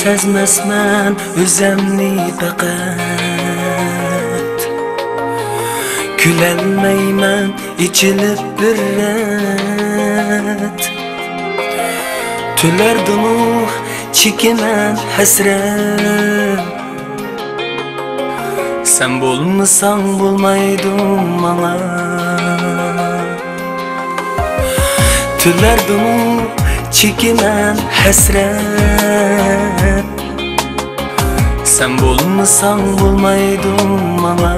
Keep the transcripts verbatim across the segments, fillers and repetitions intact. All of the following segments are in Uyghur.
سەزمەسمەن ئۆزەمنى پەقەت، كۈلەلمەيمەن ئېچىلىپ بىر رەت. تۈنلەردىمۇ چېكىمەن ھەسرەت، سەن بولمىساڭ بولمايدۇ ماڭا. تۈنلەردىمۇ چېكىمەن ھەسرەت، سەن بولمىساڭ بولمايدۇ ماڭا.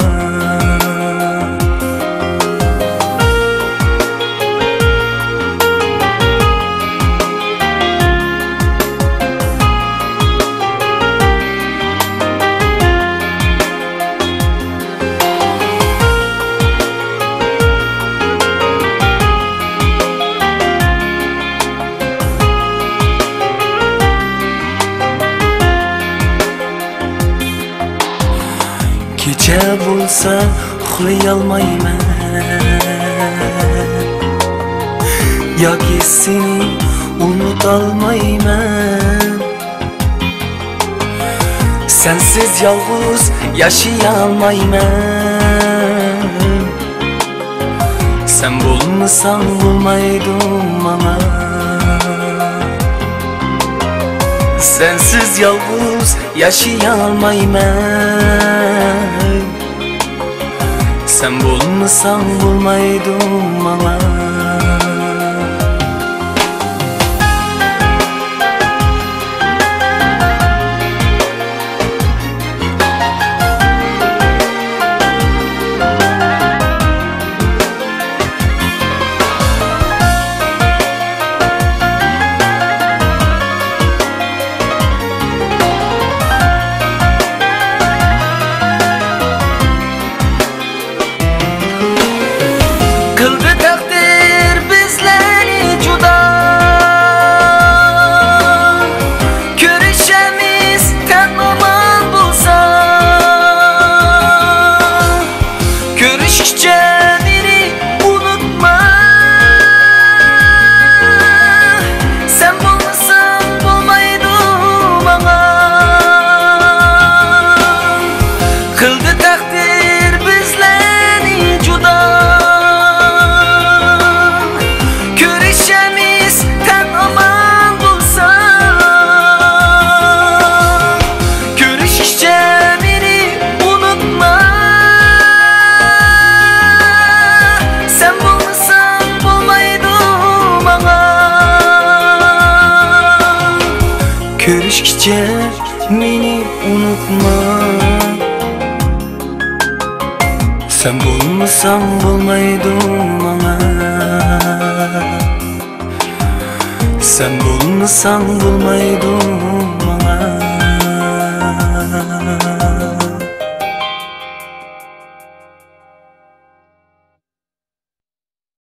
كېچە بولسا ئۇخلىيالمايمەن، ياكى سېنى ئۇنتۇالمايمەن. سەنسىز يالغۇز ياشىيالمايمەن، سەن بولمىساڭ بولمايدۇ ماڭا. سەنسىز يالغۇز ياشىيالمايمەن، سەن بولمىساڭ بولمايدۇ ماڭا. قىلدى تەقدىر بىزلەرنى جۇدا، كۆرۈشەرمىز تەن ئامان بولسا. كۆرۈشكىچە مېنى ئۇنتۇما، سەن بولمىساڭ بولمايدۇ ماڭا. قىلدى تەقدىر بىزلەرنى جۇدا، كۆرۈشەرمىز تەن ئامان بولسا. كۆرۈشكىچە مېنى ئۇنتۇما، سەن بولمىساڭ بولمايدۇ ماڭا. كۆرۈشكىچە مېنى ئۇنتۇما، سەن بولمىساڭ بولمايدۇ ماڭا. سەن بولمىساڭ بولمايدۇ ماڭا.